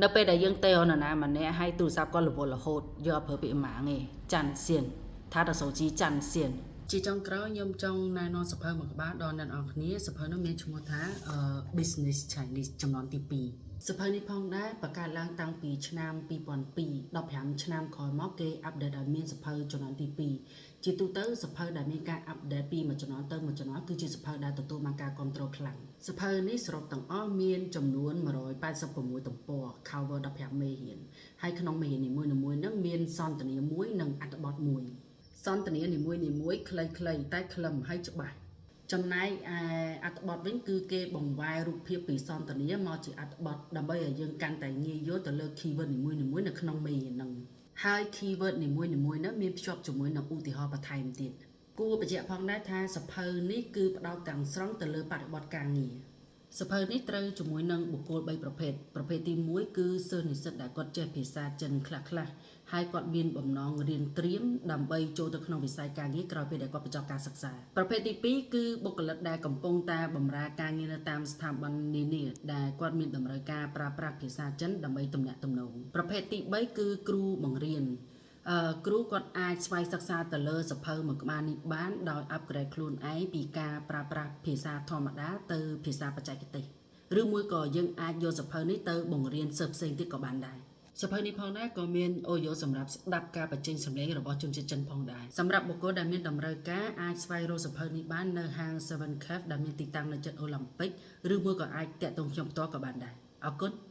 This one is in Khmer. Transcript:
នៅពេលដែលយើងទេនរណាម្នាក់ហើយទូរស័ព្ទគាត់រវល់រហូតយកអត់ប្រើពាក្យ 忙 ទេ 占线他的手机占线 ជាចុងក្រោយខ្ញុំចង់ណែនាំសៀវភៅមួយក្បាលដល់អ្នកនរគ្នាសៀវភៅនោះមានឈ្មោះថាអឺ Business Chinese ជំនាន់ទី2សៀវភៅនេះផងដែរបង្កើតឡើងតាំងពីឆ្នាំ2002 15ឆ្នាំក្រោយមកគេ update ឲ្យមានសៀវភៅជំនាន់ទី2ជាទូទៅសៀវភៅដែលមានការ update ពីមួយជំនាន់ទៅមួយជំនាន់គឺជាសៀវភៅដែលទទួលបានការគ្រប់គ្រងខ្លាំងសៀវភៅនេះសរុបទាំងអស់មានចំនួន186ទំព័រ cover 15មេរៀនហើយក្នុងមេរៀននីមួយៗហ្នឹងមានសន្ទនាមួយនិងអត្ថបទមួយ សន្ទនានីមួយៗខ្លីៗតែខ្លឹមហើយច្បាស់ចំណែកឯអត្ថបទវិញគឺគេបង្វែររូបភាពពីសន្ទនាមកជាអត្ថបទដើម្បីឲ្យយើងកាន់តែងាយយល់ទៅលើ keyword នីមួយៗនៅក្នុងមេរៀនហ្នឹងហើយ keyword នីមួយៗហ្នឹងមានភ្ជាប់ជាមួយនឹងឧទាហរណ៍បន្ថែមទៀតគួរបញ្ជាក់ផងដែរថាសៀវភៅនេះគឺផ្ដោតទាំងស្រុងទៅលើបរិបទការងារសៀវភៅនេះត្រូវជាមួយនឹងបុគ្គល3ប្រភេទប្រភេទទី1គឺសិស្សនិស្សិតដែលគាត់ចេះភាសាចិនខ្លះៗហើយគាត់មានបំណងរៀនត្រៀមដើម្បីចូលទៅក្នុងវិស័យការងារក្រោយពេលដែលគាត់បញ្ចប់ការសិក្សាប្រភេទទី2គឺបុគ្គលិកដែលកំពុងតែបម្រើការងារនៅតាមស្ថាប័ននានាដែលគាត់មានតម្រូវការប្រើប្រាស់ភាសាចិនដើម្បីទំនាក់ទំនងប្រភេទទី3គឺគ្រូបង្រៀនអឺគ្រូគាត់អាចស្វែងសិក្សាទៅលើសៀវភៅមួយក្បាលនេះបានដោយ upgrade ខ្លួនឯងពីការប្រើប្រាស់ភាសាធម្មតាទៅភាសាបច្ចេកទេសឬមួយក៏យើងអាចយកសៀវភៅនេះទៅបង្រៀនសិស្សផ្សេងទៀតក៏បានដែរសៀវភៅនេះផងដែរក៏មាន audio សម្រាប់ស្ដាប់ការបញ្ចេញសំឡេងរបស់ជនជាតិចិនផងដែរសម្រាប់បុគ្គលដែលមានតម្រូវការអាចស្វែងរកសៀវភៅនេះបាននៅហាង Seven Cafe ដែលមានទីតាំងនៅជិតអូឡាំពិកឬមួយក៏អាចតាក់ទងខ្ញុំផ្ទាល់ក៏បានដែរអរគុណ។